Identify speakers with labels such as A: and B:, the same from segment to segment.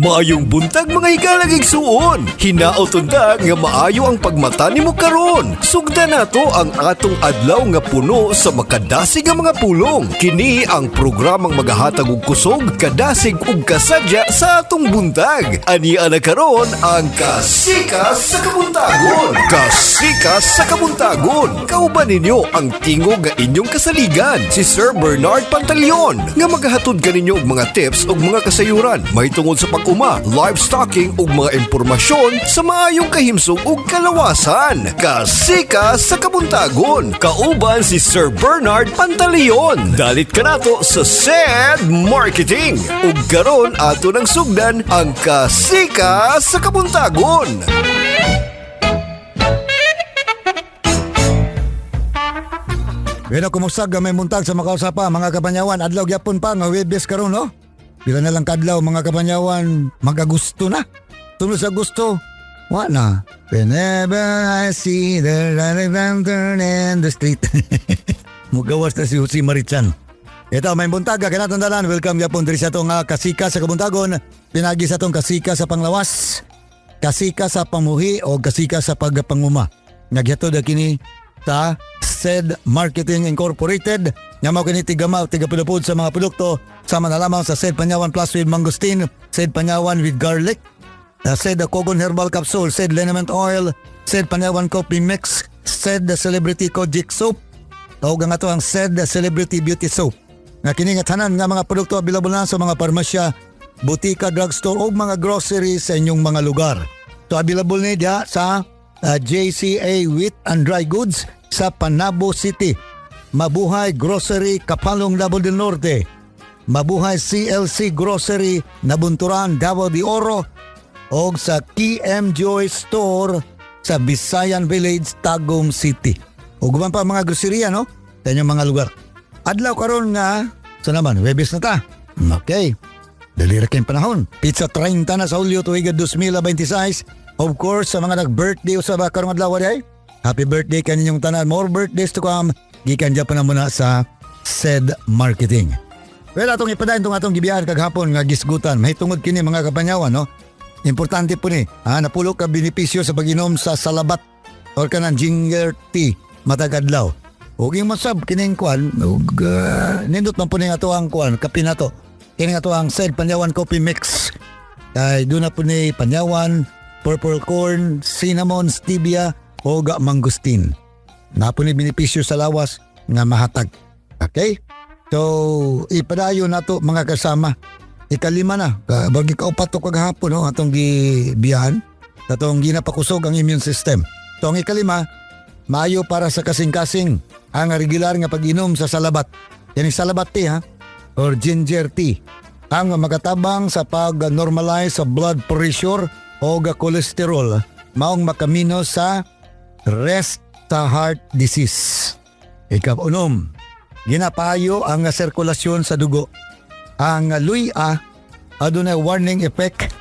A: Maayong buntag, mga higalang igsuon. Hinaot unta nga maayo ang pagmata nimo karon. Sugda nato ang atong adlaw nga puno sa makadasig nga mga pulong. Kini ang programang magahatag og kusog, kadasig ug kasadya sa atong buntag. Ani ana karon ang Kasikas sa Kabuntagon. Kasikas sa Kabuntagon. Kauban ninyo ang tingog nga inyong kasaligan, si Sir Bernard Pantaleon, nga magahatod kaninyo og mga tips ug mga kasayuran mahitungod sa pag-uma, livestocking ug mga impormasyon sa maayong kahimsog ug kalawasan. Kasikas sa Kabuntagon. Kauban si Sir Bernard Pantaleon. Dalit kanato sa SED Marketing. Ug karon ato nang sugdan ang Kasikas sa Kabuntagon.
B: Bueno, kumusta gamay muntag sa makausapa, mga kapanyawan? Adlaw gyapon pa nga Webes karon, no? Pila na lang kadlaw, mga kapanyawan, mag-Agosto na. Tunod sa Agosto, wa na. Whenever I see the light lantern in the street. Mugawas na si Jose Mari Chan. Ito, may buntag, kanatong dalan. Welcome gyapon diri sa atong Kasika sa Kabuntagon. Pinagi sa atong Kasika sa Panglawas, Kasika sa Pamuhi o Kasika sa Pagpanguma. Nagyatod na kini sa SED Marketing Incorporated nga mao kini tigamaw tigapulupod sa mga produkto sama na lamang sa SED Panyawan Plus with Mangosteen, SED Panyawan with Garlic, SED Kogon Herbal Capsule, SED Liniment Oil, SED Panyawan Coffee Mix, SED Celebrity Kojic Soap, tawag nga to ang SED Celebrity Beauty Soap. Nga kini nga tanan nga mga produkto available na sa mga parmasya, butika, drugstore o mga grocery sa inyong mga lugar. So available ni diha sa JCA Wheat and Dry Goods sa Panabo City. Mabuhay Grocery, Kapalong, Davao del Norte. Mabuhay CLC Grocery, Nabunturan, Davao de Oro o sa KM Joy Store sa Bisayan Village, Tagum City. Ug uban pa mga groceria, no, sa inyong mga lugar. Adlaw karon nga sa naman, Webes na ta. Okay. Dali ra kayong panahon. Petsa 30 na sa Hulyo tuig 2026. Of course, sa mga nag-birthday usab karong adlaw diay. Happy birthday kaninyong tanan. More birthdays to come. Gikan pa na muna sa SED Marketing. Well, atong ipadayon tong atong gibiyahan kaghapon nga gisgutan. Mahitungod kini, mga kapanyawan, no? Importante po ni, ha, napulo ka benepisyo sa pag-inom sa salabat or kanang ginger tea matag adlaw. Ug yung masab kining kwan, ug nindot man po ni ato ang kwan, kape nato. Kini ato ang SED Panyawan Coffee Mix. Kay doon na po ni panyawan, purple corn, cinnamon, stevia, o mangosteen. Na po ni benepisyo sa lawas nga mahatag. Okay? So, ipadayon nato, mga kasama. Ikalima na. Bagi kaupat to kagahapon, no, atong gibiyahan. Atong ginapakusog ang immune system. So, ang ikalima, maayo para sa kasing-kasing ang regular nga pag-inom sa salabat. Yan yung salabat tea ha, or ginger tea. Ang magatabang sa pag-normalize sa blood pressure o cholesterol, maong makamino sa risk sa heart disease. Ika-unom, ginapayo ang sirkulasyon sa dugo. Ang luya adunay warming effect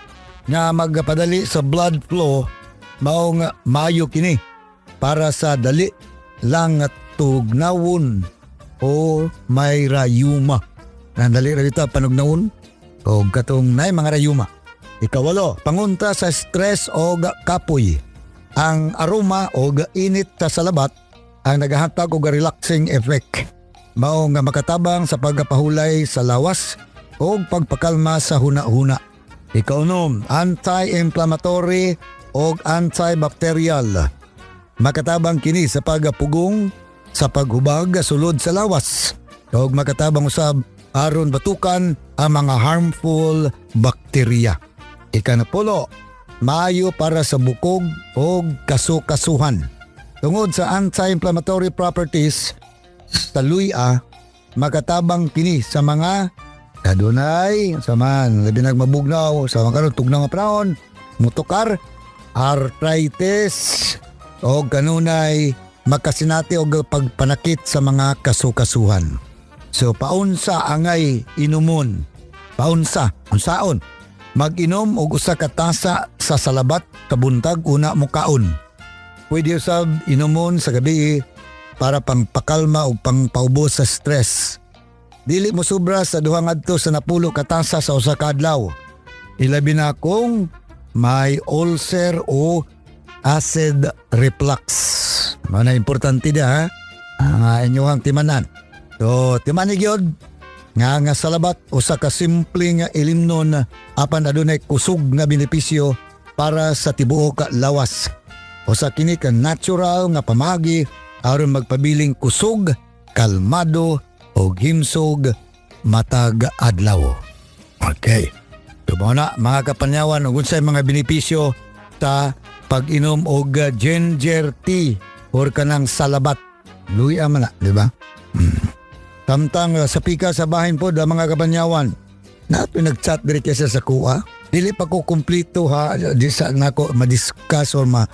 B: nga magpadali sa blood flow, maong maayo kini para sa dali lang nga tugnawon o may rayuma. Nandali ra dito panugnawon o katong nay mga rayuma. Ikawalo, pangunta sa stress o kapoy. Ang aroma o init sa salabat ang nagahatag og relaxing effect. Mao nga makatabang sa pagpahulay sa lawas o pagpakalma sa huna-huna. Ikaunom, anti-inflammatory o antibacterial. Makatabang kini sa pagpugong sa paghubag sulod sa lawas. Og makatabang usab aron batukan ang mga harmful bacteria. Ikanapulo, maayo para sa bukog o kasukasuhan. Tungod sa anti-inflammatory properties sa luya, makatabang kini sa mga kadunay, sa man, labi nagmabugnaw, sa mga karon tugnaw nga panahon, mutukar, arthritis, o kanunay makasinati og pagpanakit sa mga kasukasuhan. So paunsa angay inumon? Paunsa, unsaon? Mag-inom og usa ka tasa sa salabat kabuntag una mo kaon. Pwede usab inumon sa gabi para pangpakalma o pangpaubos sa stress. Dili mo sobra sa 2 ngadto sa 10 ka tasa sa usa ka adlaw. Ilabi na kung may ulcer o acid reflux. Mao na importante da ha. Ang inyong timanan. So, timani gyud nga nga salabat usa ka simple nga ilimnon apan adunay kusog nga benepisyo para sa tibuok ka lawas. Usa kini ka natural nga pamagi aron magpabiling kusog, kalmado ug himsog matag adlaw. Okay. So, mao na mga kapanyawan ug unsay mga benepisyo sa pag-inom og ginger tea or kanang salabat. Luya man na, di ba? Tamtang sa pika sa bahin po da mga kapanyawan. Nato nag-chat diri kaysa sa kuha. Dili pa ko kumpleto ha di sa nako ma-discuss or ma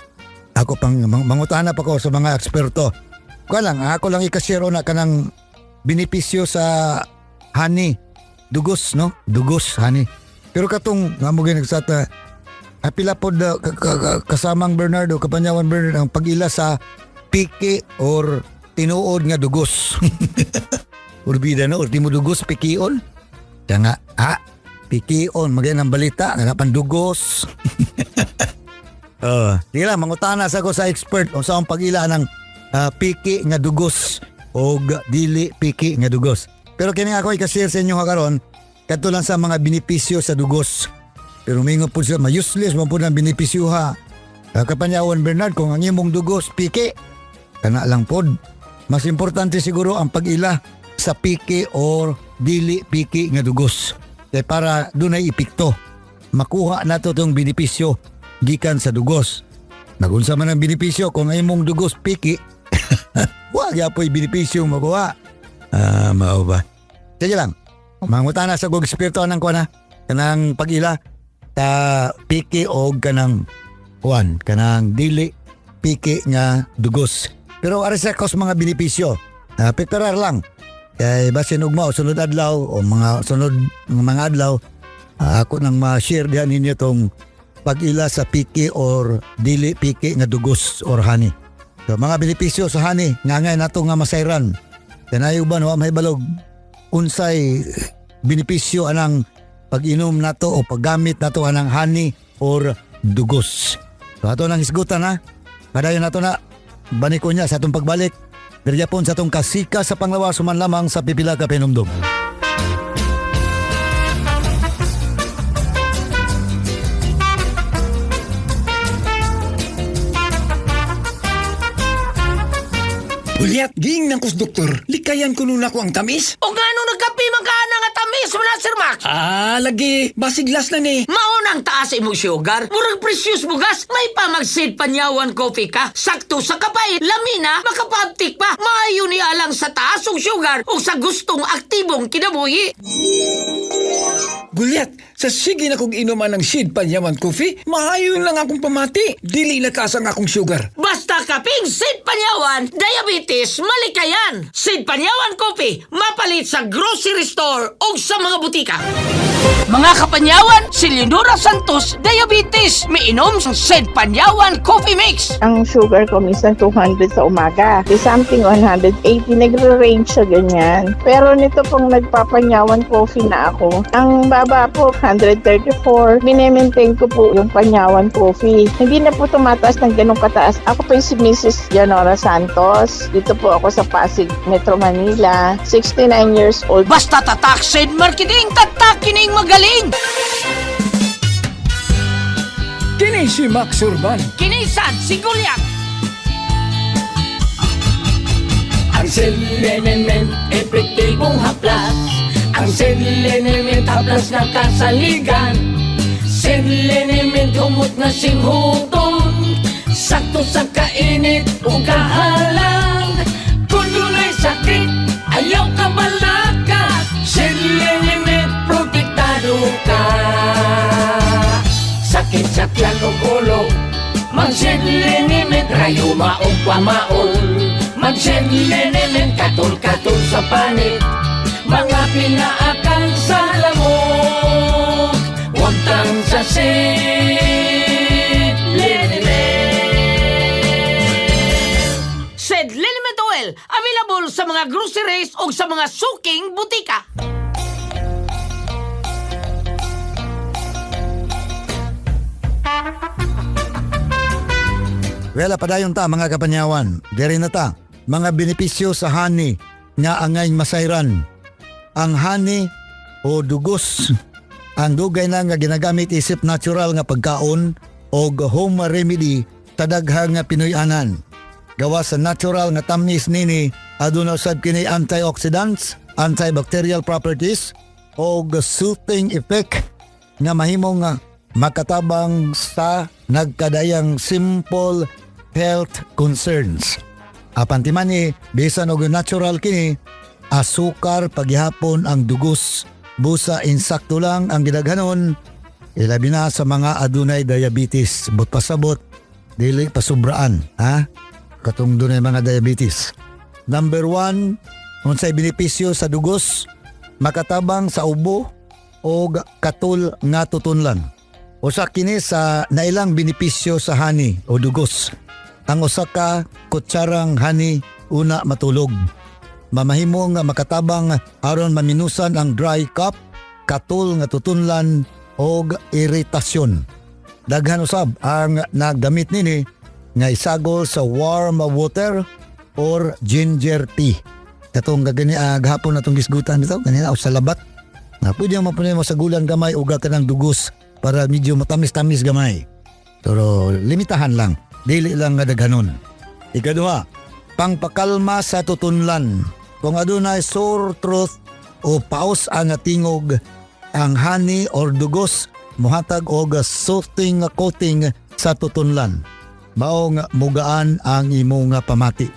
B: ako pang mangutana pa ko sa mga eksperto. Kuha lang, ako lang i-share na kanang benepisyo sa honey. Dugos, no? Dugos, honey. Pero katong nga mo ginagsata, apila pod kasamang Bernardo, kapanyawan Bernardo, ang pag-ila sa piki or tinuod nga dugos. Urbida no, or di mo dugos, pikion. Kaya nga, ha? Pikion, magay ng balita, nga dugos. Sige lang, mangutana sa ko sa expert kung saan pag-ila ng piki nga dugos o dili piki nga dugos. Pero kini ako i-share sa inyo karon kadto lang sa mga benepisyo sa dugos. Pero mingo po siya, ma-useless man po ng benepisyo ha. Kapanyawan Bernard, kung ang imong dugos piki, kana lang pod. Mas importante siguro ang pag-ila sa piki or dili piki nga dugos. Kaya para dunay epekto. Makuha nato tong benepisyo gikan sa dugos. Nagunsa man ang benepisyo kung ang imong dugos piki, wa gyapoy benepisyo makuha. Ah, mao ba? Sige lang. Mangutana sa kog eksperto anang kuan ha. Kanang pag-ila ta piki og kanang kuan, kanang dili piki nga dugos. Pero ari sa kos mga benepisyo. Picturar lang. Kay basin ugma o sunod adlaw o mga sunod nga mga adlaw, ako nang ma-share diyan ninyo tong pag-ila sa piki or dili piki nga dugos or honey. So, mga benepisyo sa honey, nga ngay nato nga masayran. Kanayo ba no may balog unsay benepisyo anang pag-inom nato o paggamit nato anang honey or dugos. So ato nang hisgutan ha. Padayon nato na baniko niya sa atong pagbalik. Diri pon sa atong kasika sa panglawas human lamang sa pipila ka pinumdum.
C: Hulyat, giing nang kus doktor. Likayan ko nuna ko ang tamis.
D: O ngano nagkape man ka na nga tamis mo na, Sir Max?
C: Ah, lagi. Basiglas na ni.
D: Maunang taas imong sugar, murag precious bugas, may pamagsid panyawan coffee ka. Sakto sa kapait, lamina, makapabtik pa. Maayo ni alang sa taas og sugar o sa gustong aktibong kinabuhi.
C: Gulyat, sa sige na kong inuman ng Sid Panyaman Coffee, maayo lang akong pamati. Dili na taas ang akong sugar.
D: Basta kaping Sid Panyawan, diabetes malikayan. Sid Panyawan Coffee, mapalit sa grocery store o sa mga butika. Mga kapanyawan, si Leonora Santos, diabetes, miinom sa Sid Panyawan Coffee Mix.
E: Ang sugar ko minsan 200 sa umaga. Di something 180, nagre-range siya ganyan. Pero nito pong nagpapanyawan coffee na ako, ang baba po, 134. Mine-maintain ko po yung panyawan coffee. Hindi na po tumataas ng ganong kataas. Ako po yung si Mrs. Janora Santos. Dito po ako sa Pasig, Metro Manila. 69 years old.
D: Basta tatak Sid Marketing, tatak kining magaling.
C: Kini si Max Urban.
D: Kinisan si Goliath.
F: Ang selenement, epektibong haplas. Ang selenement, haplas na kasaligan. Selenement, humot na singhuton. Sakto sa kainit o kahalang. Kung dunay sakit, ayaw ka balaka. Selenement, protektado ka. Sakit sa tiyan o ulo, mag-selenement, rayuma o pamaol. Mag-selenement, katul-katul sa panit. Mga pinaakan sa lamok, huwag tang sa selenement.
D: Sid Liniment Oil, available sa mga groceries o sa mga suking butika.
B: Well, padayon ta, mga kapanyawan. Diri na ta. Mga benepisyo sa honey nga angay masayran. Ang honey o dugos ang dugay na nga ginagamit isip natural nga pagkaon o home remedy sa daghang nga Pinoy-anan. Gawa sa natural nga tamis nini, aduna sad kini antioxidants, antibacterial properties o soothing effect nga mahimong nga makatabang sa nagkadayang simple health concerns. Apan timani, bisan og natural kini, asukar paghihapon ang dugos. Busa insakto lang ang gidaghanon, ilabi na sa mga adunay diabetes. But pasabot, dili pasubraan, ha? Katong dunay mga diabetes. Number 1, unsay benepisyo sa dugos, makatabang sa ubo o katul nga tutunlan. Usa kini sa nailang benepisyo sa honey o dugos. Ang usa ka kutsarang honey una matulog, mamahimo nga makatabang aron maminusan ang dry cough, katul nga tutunlan og iritasyon. Daghan usab ang naggamit nini nga isagol sa warm water or ginger tea. Katong gagani gahapon natong gisgutan bitaw kanina o sa labat. Na pwede mo mo sa gulan gamay uga ka ng dugos para medyo matamis-tamis gamay. Pero limitahan lang, dili lang nga daghanon. Ikaduha, pangpakalma sa tutunlan. Kung adunay sore throat o paos ang tingog, ang honey or dugos muhatag og soothing coating sa tutunlan. Maong mugaan ang imong pamati.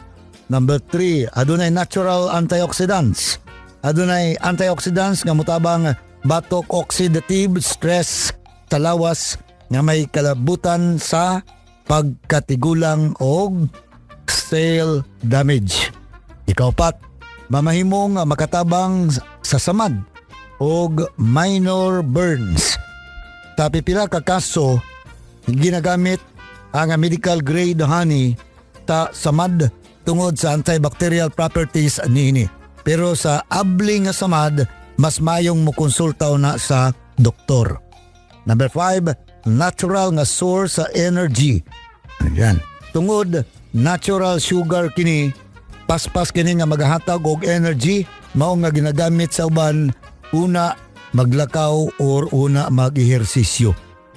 B: Number 3, adunay natural antioxidants. Adunay antioxidants nga mutabang batok oxidative stress sa lawas nga may kalabutan sa pagkatigulang og cell damage. Ikaupat, mamahimong makatabang sa samad og minor burns. Sa pipila ka kaso, ginagamit ang medical grade honey sa samad tungod sa antibacterial properties niini. Pero sa abli nga samad, mas mayong mokonsulta na sa doktor. Number 5, natural nga source sa energy. Ayan. Tungod natural sugar kini, paspas kini nga magahatag og energy, mao nga ginagamit sa uban una maglakaw or una mag-ehersisyo.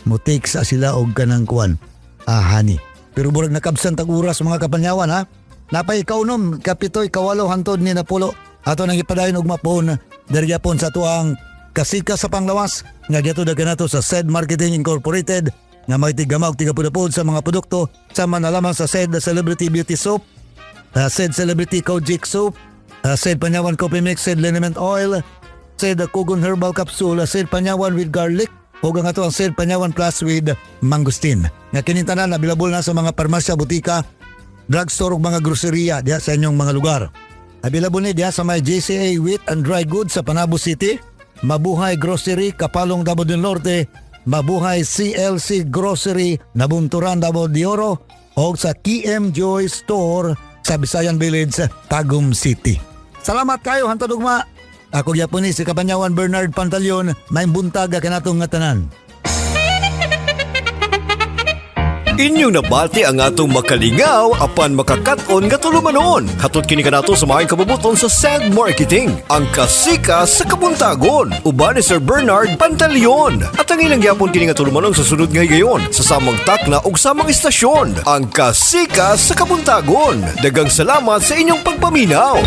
B: Mo-take sa sila og kanang kuan, honey. Pero murag nakabsan tag oras, mga kapanyawan, ha. Napay kaunom, kapito, ikawalo hantod ni napulo. Ato nang ipadayon og mapon diri gyapon sa tuang Kasika sa Panglawas nga gihatod kanato sa SED Marketing Incorporated nga may tigamaw tigapudapod sa mga produkto sama na lamang sa SED Celebrity Beauty Soap, SED Celebrity Kojic Soap, SED Panyawan Coffee Mix, SED Liniment Oil, SED Kugon Herbal Capsule, SED Panyawan with Garlic, ug ang ato ang SED Panyawan Plus with Mangosteen. Nga kining tanan available na sa mga parmasya, butika, drugstore ug mga groceria diha sa inyong mga lugar. Available ni diha sa may JCA Wheat and Dry Goods sa Panabo City, Mabuhay Grocery, Kapalong, Davao del Norte, Mabuhay CLC Grocery, Nabunturan, Davao de Oro, o sa KM Joy Store sa Bisayan Village, Tagum City. Salamat kayo, hantod ugma. Ako gyapon ni si Kapanyawan Bernard Pantaleon, may buntag kanatong nga tanan.
A: Inyong nabati ang atong makalingaw apan makakaton nga tulumanon. Hatod kini kanato sa maayong kabubuton sa SAG Marketing, ang Kasika sa Kabuntagon. Uban ni Sir Bernard Pantaleon. At ang ilang gyapon kini nga tulumanon sa sunod nga higayon sa samang takna ug samang istasyon. Ang Kasika sa Kabuntagon. Daghang salamat sa inyong pagpaminaw.